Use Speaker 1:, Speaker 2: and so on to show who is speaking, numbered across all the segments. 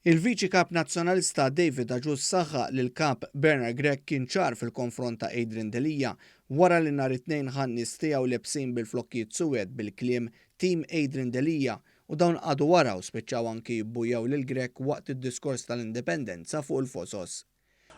Speaker 1: Il-Viċi Kap Nazzjonalista David Agius saħaq li l-Kap Bernard Grech kien ċar fil-konfront ta' Adrian Delia wara li nhar it-Tnejn ħa n-nies tiegħu lebsin bil-flokkijiet suwed bil-kliem Team Adrian Delia u dawn qagħdu wara u spiċċaw anki jibbujaw lil Grech waqt id-diskors tal-Indipendenza fuq il-Fosos.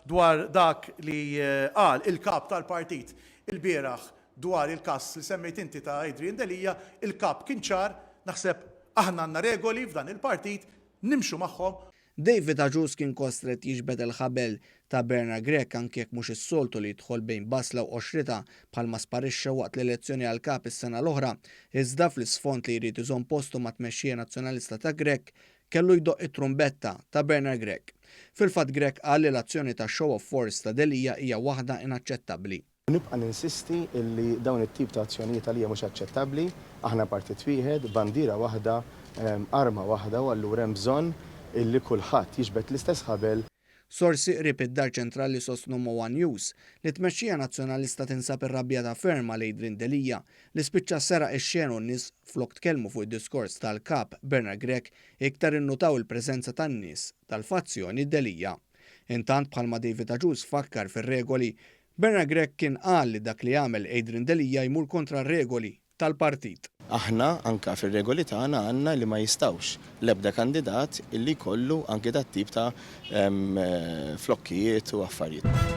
Speaker 2: Dwar dak li qal il-Kap tal-Partit ilbieraħ dwar il-każ li semmejt inti ta' Adrian Delia, il-Kap kien ċar, naħseb aħna għandna regoli f'dan il-partit, nimxu magħhom.
Speaker 1: David Agius kien kostrett jiġbed il-ħabel ta' Bernard Grech anki jekk mhux is-soltu li jidħol bejn basla u qoxritha bħalma sparixxa waqt l-elezzjoni għall-Kap is-sena l-oħra iżda fl-isfond li jrid iżomm postu mat-tmexxija Nazzjonalista ta' Grech kellu jdoqq it-trumbetta ta' Bernard Grech. Fil-fatt Grech qal li l-azzjoni ta' show of force ta' Delia hija waħda inaċċettabbli.
Speaker 3: U nibqa' ninsisti illi dawn it-tip ta' azzjonijiet għalija mhux aċċettabbli. Aħna partit wieħed, bandiera waħda, arma waħda u allura hemm bżonn illi kulħadd jiġbed l-istess ħabel.
Speaker 1: Sorsi qrib id-Dar Ċentrali sostnu ma' one News li t-tmexxija Nazzjonalista tinsab irrabjata ferm għal Adrian Delia li spiċċa seraq ix-xena u n-nies flok tkellmu fuq id-diskors tal-Kap Bernard Grech iktar innutaw il-preżenza tan-nies tal-fazzjoni Delia. Intant bħalma David Agius fakkar fir-regoli, Bernard Grech kien qal li dak li għamel Adrian Delia jmur kontra r-regoli tal-partit.
Speaker 3: Aħna anke fir-regoli tagħna għandna li ma jistgħux l-ebda kandidat illi jkollu anke dat-tip ta' flokkijiet u affarijiet.